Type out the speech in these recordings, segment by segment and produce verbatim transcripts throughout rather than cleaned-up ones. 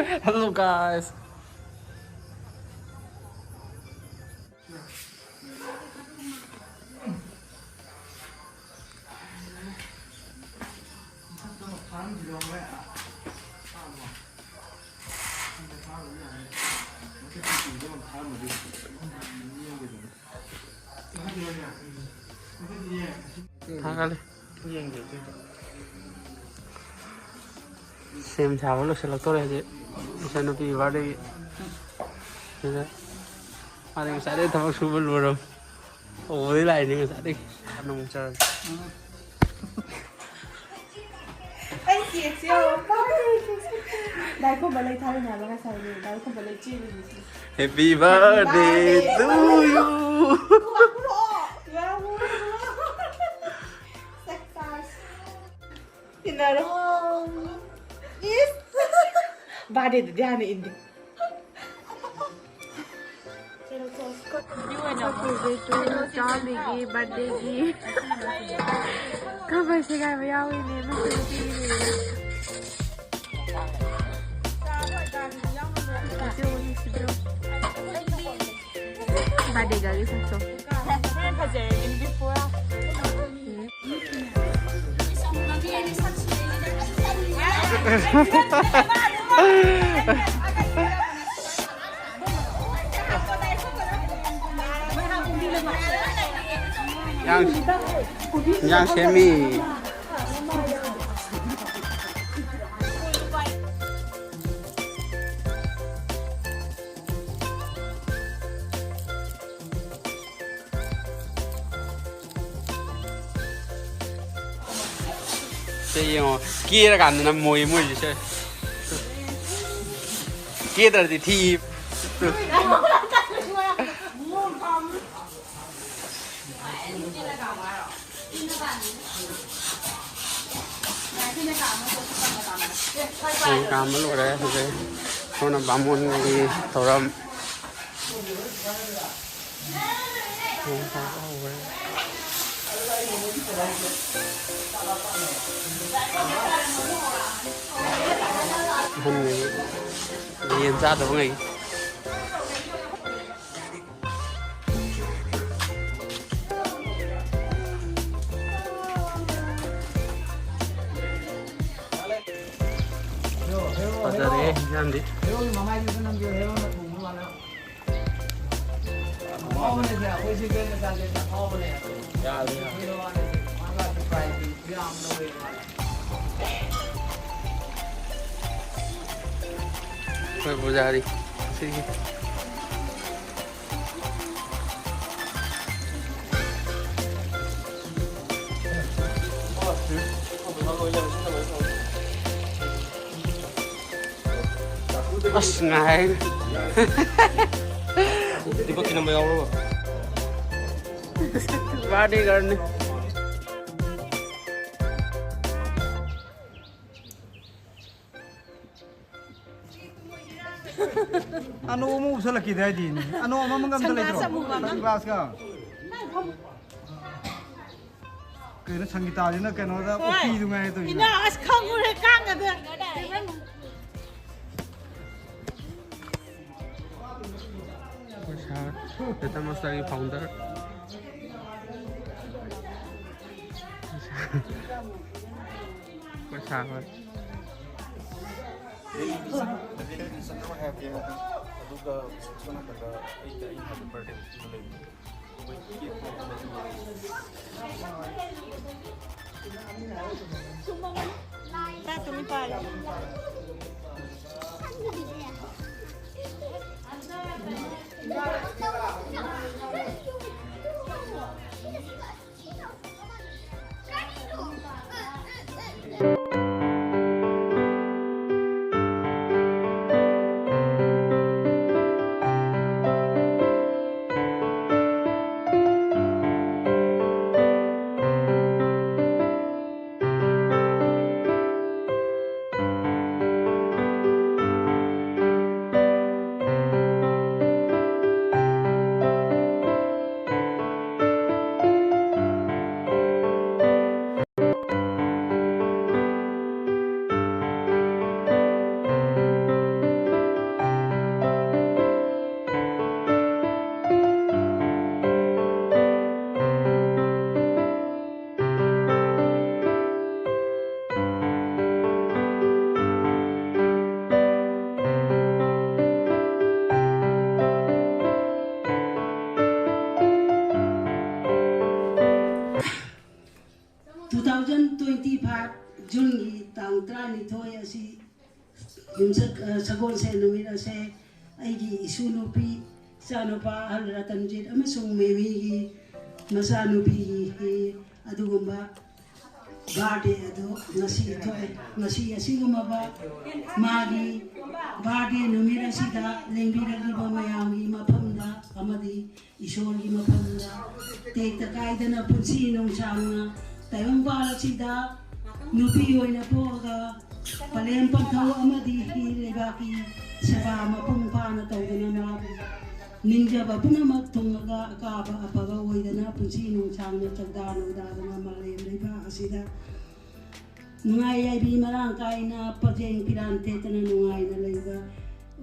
Hello guys. ꯊꯥꯒꯠꯂꯦ꯫ ꯁꯦꯝ ꯁꯥꯕ ꯂꯣꯏꯁꯤꯜꯂꯛꯇꯣꯔꯦ ꯍꯧꯖꯤꯛ꯫ ꯏꯆꯟꯅꯨꯄꯤ ꯕꯥꯔꯗꯦꯒꯤ꯫ ꯁꯤꯗ ꯃꯥꯗꯤ ꯉꯁꯥꯏꯗꯩ ꯊꯕꯛ ꯁꯨꯕ ꯂꯣꯏꯔꯝ꯫ ꯍꯧꯕꯗꯩ ꯂꯥꯛꯏꯅꯦ ꯉꯁꯥꯏꯗꯒꯤ꯫ ꯅꯣꯡ ꯆꯥꯔꯦ꯫ ꯑꯩ ꯀꯦꯛꯁꯦ ꯌꯥꯎꯔꯝꯃꯣꯏ꯫ ꯗꯥꯏꯈꯣꯝꯕ ꯂꯩ ꯊꯥꯔꯤꯅꯦ ꯍꯥꯏꯕ ꯉꯁꯥꯏꯗꯤ꯫ ꯗꯥꯏꯈꯣꯝꯕ ꯂꯩ ꯆꯦꯜꯂꯤꯅꯦ ꯁꯤ꯫ Happy birthday to you. ꯄꯨꯔꯛꯑꯣ, ꯄꯨꯔꯛꯑꯣ꯫ ꯆꯥꯛ ꯆꯥꯔꯁꯤ꯫ ꯏꯟꯅꯔꯣ꯫ ꯏꯁ꯫ ꯕꯥꯔꯗꯦꯗꯨꯗꯤ ꯍꯥꯟꯅ ꯏꯟꯗꯦ꯫ ꯆꯥꯛ ꯄꯨꯖꯩ ꯇꯨ ꯆꯥꯝꯃꯒꯤ ꯕꯥꯔꯗꯦꯒꯤ꯫ ꯀꯕꯔ ꯁꯦꯒꯥꯏꯕ ꯌꯥꯎꯔꯤꯅꯦ, ꯃꯆꯟꯅꯨꯄꯤꯒꯤꯅꯦ꯫ ꯅꯨꯡꯁꯤꯗ꯭ꯔꯣ? ꯕꯥꯔꯗꯦ ꯒꯥꯔꯜꯒꯤ ꯁꯛꯇꯣ꯫ ꯍꯣꯔꯦꯟ ꯐꯖꯔꯦ, ꯅꯨꯃꯤꯠ ꯄꯨꯔꯥ꯫ ꯌꯥꯝ, ꯌꯥꯝ ꯁꯦꯝꯃꯤ꯫ ꯁꯦ ꯌꯦꯡꯉꯣ, ꯀꯦꯔꯀꯥꯟꯗꯅ ꯃꯣꯏ ꯃꯣꯏꯁꯦ ꯁꯦ꯫ ꯀꯦꯗ꯭ꯔꯗꯤ ꯊꯤ꯫ ꯀꯥꯝꯕ ꯂꯣꯏꯔꯦ ꯍꯧꯖꯤꯛ꯫ ꯁꯣꯝꯅ ꯕꯥꯃꯣꯟꯒꯤ ꯊꯧꯔꯝ꯫ ꯌꯦꯟ ꯆꯥꯗꯕ ꯉꯩ꯫ ꯐꯖꯔꯦ ꯌꯦꯟꯖꯥꯡꯗꯤ꯫ ꯑꯩꯈꯣꯏ ꯄꯨꯖꯥꯔꯤ ꯁꯤꯒꯤ꯫ ꯑꯁ ꯉꯥꯏ꯫ ꯗꯤꯄꯛꯀꯤ ꯅꯝꯕꯔ ꯌꯥꯎꯔꯕ? ꯕꯥꯔꯗꯦ ꯒꯔꯜꯅꯤ꯫ ꯑꯅꯣꯛ ꯑꯃ ꯎꯞꯁꯜꯂꯛꯈꯤꯗꯦ ꯍꯥꯏꯗꯤꯅꯦ꯫ ꯑꯅꯣꯛ ꯑꯃꯃꯒ ꯑꯝꯇ ꯂꯩꯇ꯭ꯔꯣ? ꯁꯟꯒ꯭ꯂꯥꯁ ꯑꯃꯨꯕ ꯑꯃ꯫ ꯁꯟꯒ꯭ꯂꯥꯁꯀ꯫ ꯀꯩꯅꯣ ꯁꯪꯒꯤꯇꯥꯁꯤꯅ ꯀꯩꯅꯣꯗ ꯍꯣꯏ꯫ ꯎꯞꯄꯤꯗꯨ ꯉꯥꯏ ꯇꯧꯔꯤꯁꯦ꯫ ꯏꯅꯥꯎ ꯑꯁ ꯈꯪꯉꯨꯔꯦ ꯀꯥꯡꯒꯗ꯫ ꯑꯩꯈꯣꯏ ꯁꯥꯔ ꯕꯦꯇꯜ ꯃꯥꯁꯇꯔꯒꯤ ꯐꯥꯎꯟꯗꯔ꯫ ꯑꯩꯈꯣꯏ ꯁꯥꯔ ꯍꯣꯏ꯫ ꯑꯗꯨꯒ ꯁꯣꯝ ꯅꯥꯀꯟꯗ ꯑꯩꯒꯤ, ꯑꯩꯅ ꯍꯥꯏꯕ ꯕꯥꯔꯗꯦ ꯑꯃ ꯂꯩꯕꯅꯦ꯫ ꯖꯨꯟꯒꯤ ꯇꯥꯡ ꯇꯔꯥꯅꯤꯊꯣꯏ ꯑꯁꯤ ꯌꯨꯝꯁꯛ, ꯑ, ꯁꯒꯣꯜꯁꯦꯟ ꯅꯨꯃꯤꯠ ꯑꯁꯦ ꯑꯩꯒꯤ ꯏꯁꯨ ꯅꯨꯄꯤ, ꯏꯆꯥꯅꯨꯄꯥ ꯑꯍꯜ ꯔꯇꯟꯖꯤꯠ ꯑꯃꯁꯨꯡ ꯃꯦꯃꯤꯒꯤ ꯃꯆꯥꯅꯨꯄꯤꯒꯤ ꯑꯗꯨꯒꯨꯝꯕ ꯕꯥꯔꯗꯦ ꯑꯗꯨ ꯉꯁꯤ ꯊꯣꯛꯑꯦ꯫ ꯉꯁꯤ ꯑꯁꯤꯒꯨꯝꯂꯕ ꯃꯥꯒꯤ ꯕꯥꯔꯗꯦ ꯅꯨꯃꯤꯠ ꯑꯁꯤꯗ ꯂꯦꯡꯕꯤꯔꯛꯂꯤꯕ ꯃꯌꯥꯝꯒꯤ ꯃꯐꯝꯗ ꯑꯃꯗꯤ ꯏꯁꯣꯔꯒꯤ ꯃꯐꯝꯗ ꯇꯦꯛꯇ ꯀꯥꯏꯗꯅ ꯄꯨꯟꯁꯤ ꯅꯨꯡꯁꯥꯡꯅ ꯇꯥꯏꯕꯪꯄꯥꯜ ꯑꯁꯤꯗ ꯅꯨꯄꯤ ꯑꯣꯏꯅ ꯄꯣꯛꯑꯒ ꯄꯂꯦꯝ ꯄꯟꯊꯧ ꯑꯃꯗꯤ ꯍꯤ ꯂꯩꯕꯥꯛꯀꯤ ꯁꯦꯕꯥ ꯃꯄꯨꯡ ꯐꯥꯅ ꯇꯧꯗꯨꯅ ꯃꯥꯕꯨ ꯅꯤꯡꯖꯕ ꯄꯨꯝꯅꯃꯛ ꯊꯨꯡꯉꯒ ꯑꯀꯥꯕ ꯑꯐꯕ ꯑꯣꯏꯗꯅ ꯄꯨꯟꯁꯤ ꯅꯨꯡꯁꯥꯡꯅ ꯆꯧꯗꯥ ꯅꯧꯗꯥꯗꯅ ꯃꯥꯂꯦꯝ ꯂꯩꯕꯥꯛ ꯑꯁꯤꯗ ꯅꯨꯡꯉꯥꯏ ꯌꯥꯏꯕꯤ ꯃꯔꯥꯡ ꯀꯥꯏꯅ ꯄꯖꯦꯡ ꯐꯤꯔꯥꯟ ꯊꯦꯠꯇꯅ ꯅꯨꯡꯉꯥꯏꯅ ꯂꯩꯕ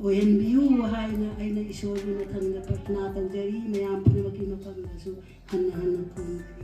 ꯑꯣꯏꯍꯟꯕꯤꯌꯨ ꯍꯥꯏꯅ ꯑꯩꯅ ꯏꯁꯣꯔꯒꯤ ꯃꯊꯪꯗ ꯄ꯭ꯔꯊꯅꯥ ꯇꯧꯖꯔꯤ꯫ ꯃꯌꯥꯝ ꯄꯨꯝꯅꯃꯛꯀꯤ ꯃꯐꯝꯗꯁꯨ ꯍꯟꯅ ꯍꯟꯅ ꯈꯨꯔꯨꯝꯖꯔꯤ꯫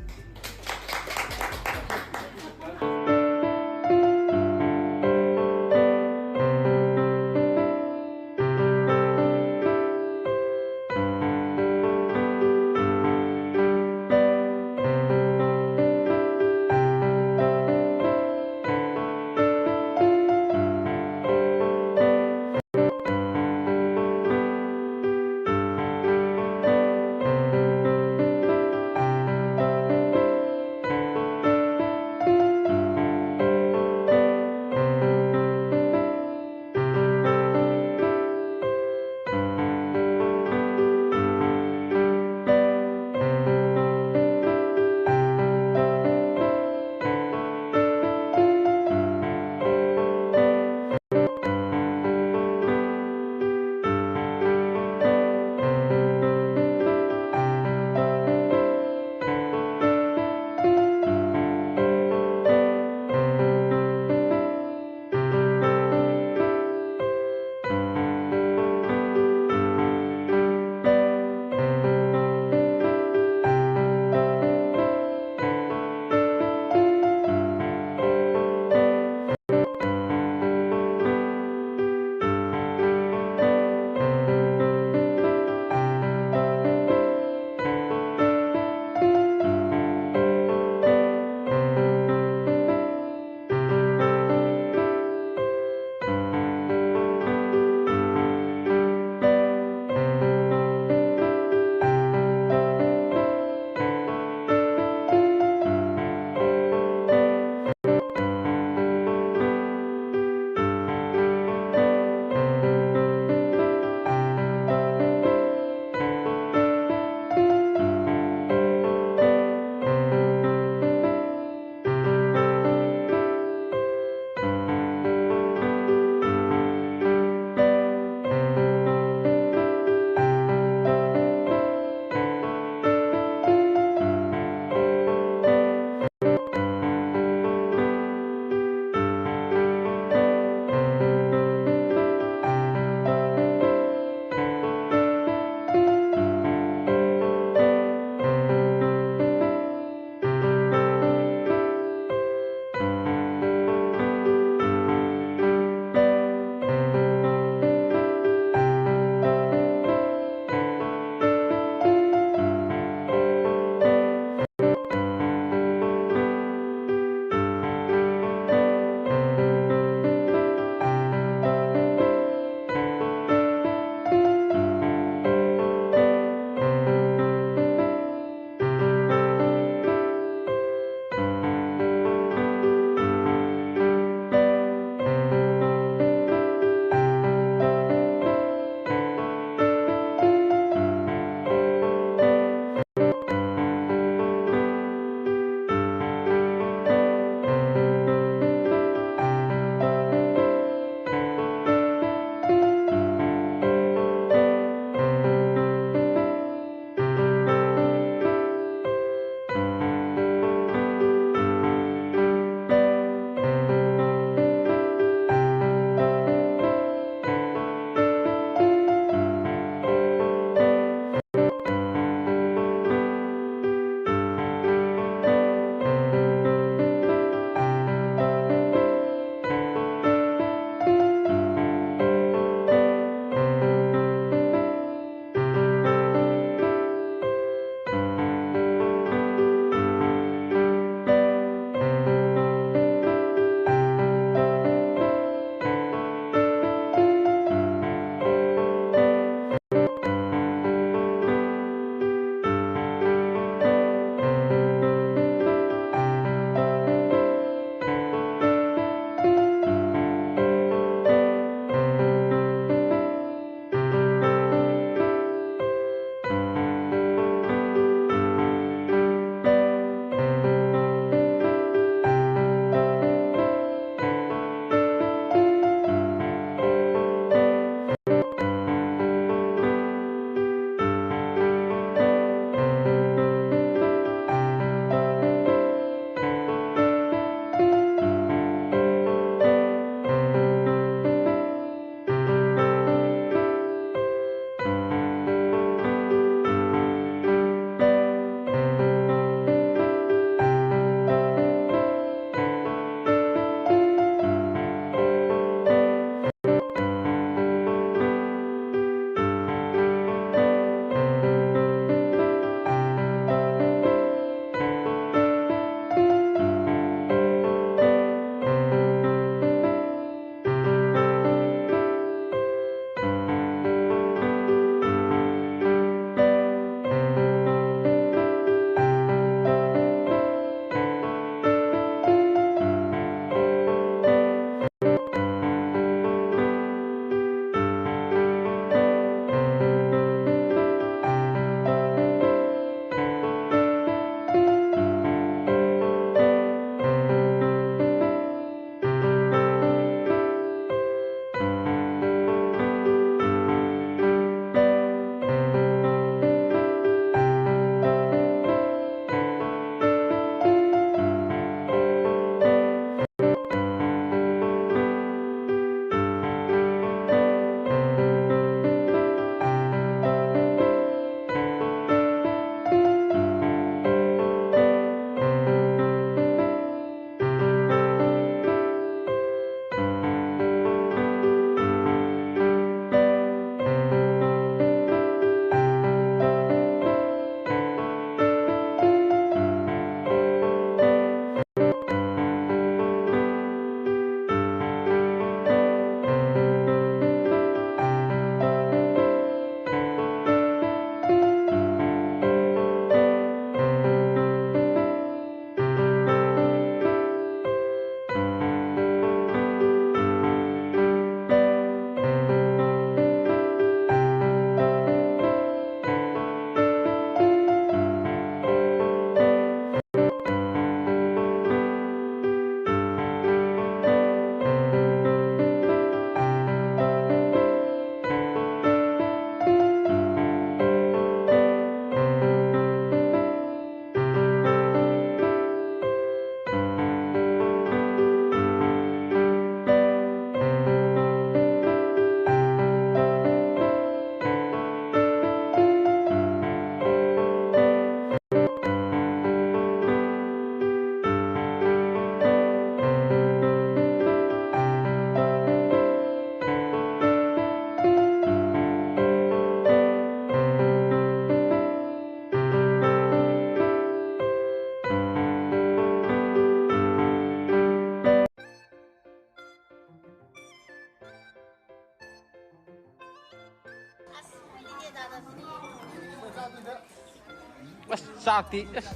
ꯑꯁ, ꯆꯥꯛꯇꯤ ꯑꯁ꯫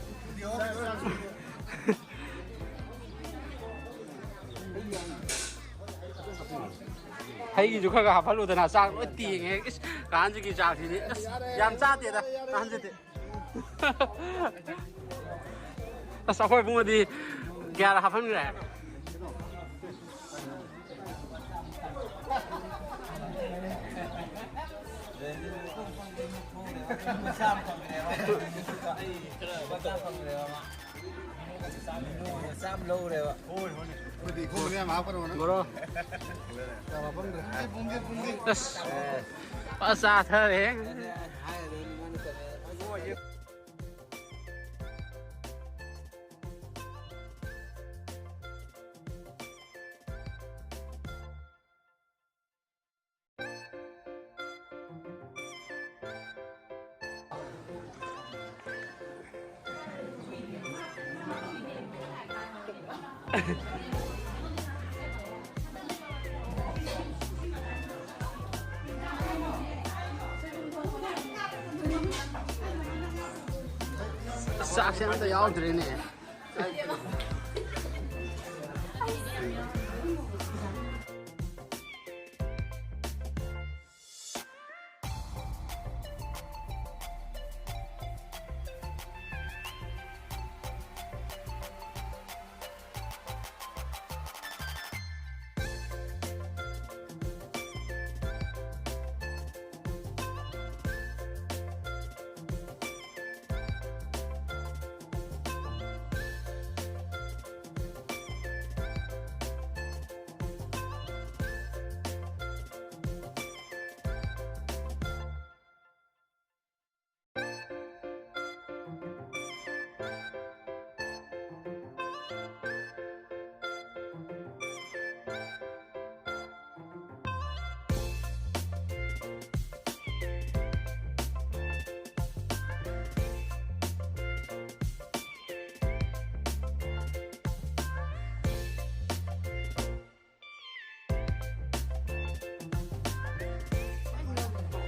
ꯍꯩꯒꯤꯁꯨ ꯈꯔ ꯈꯔ ꯍꯥꯞꯍꯜꯂꯨꯗꯅ, ꯆꯥꯛ ꯂꯣꯏ ꯇꯦꯡꯉꯦ꯫ ꯏꯁ, ꯀꯥꯟꯁꯤꯒꯤ ꯆꯥꯛꯁꯤꯗꯤ ꯑꯁ ꯌꯥꯝ ꯆꯥꯗꯦꯗ ꯀꯥꯟꯁꯤꯗꯤ꯫ ꯑꯁ, ꯑꯩꯈꯣꯏ ꯏꯕꯨꯡꯉꯣꯗꯤ ꯀꯌꯥꯔ ꯍꯥꯞꯍꯟꯈ꯭ꯔꯦ? ꯆꯥꯝ ꯂꯧꯔꯦꯕ꯫ ꯕꯣꯔꯣ꯫ ꯑꯁ, ꯐꯖ ꯆꯥꯊꯔꯦ꯫ ꯆꯥꯛꯁꯦ ꯑꯝꯇ ꯌꯥꯎꯗ꯭ꯔꯦꯅꯦ꯫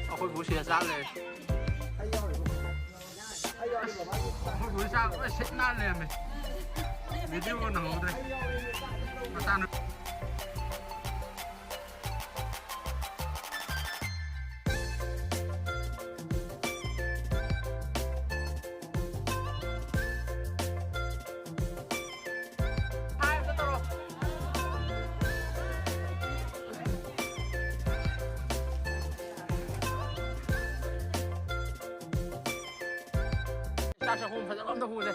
ꯑꯩꯈꯣꯏ ꯕꯨ ꯁꯤꯗ ꯆꯥ ꯂꯩꯔꯦ꯫ ꯑꯩꯈꯣꯏ ꯕꯣꯏ ꯆꯥꯛ ꯂꯣꯏ ꯁꯤꯠ ꯅꯥꯟ ꯂꯩꯔꯝꯃꯦ꯫ ꯚꯤꯗꯤꯑꯣ ꯅꯪꯍꯧꯗ꯭ꯔꯦ꯫ ꯃꯆꯥꯅꯨ- ꯆꯥꯛ ꯆꯥꯛꯈꯨꯝ ꯐꯖꯕ ꯑꯝꯇ ꯄꯨꯁꯦ꯫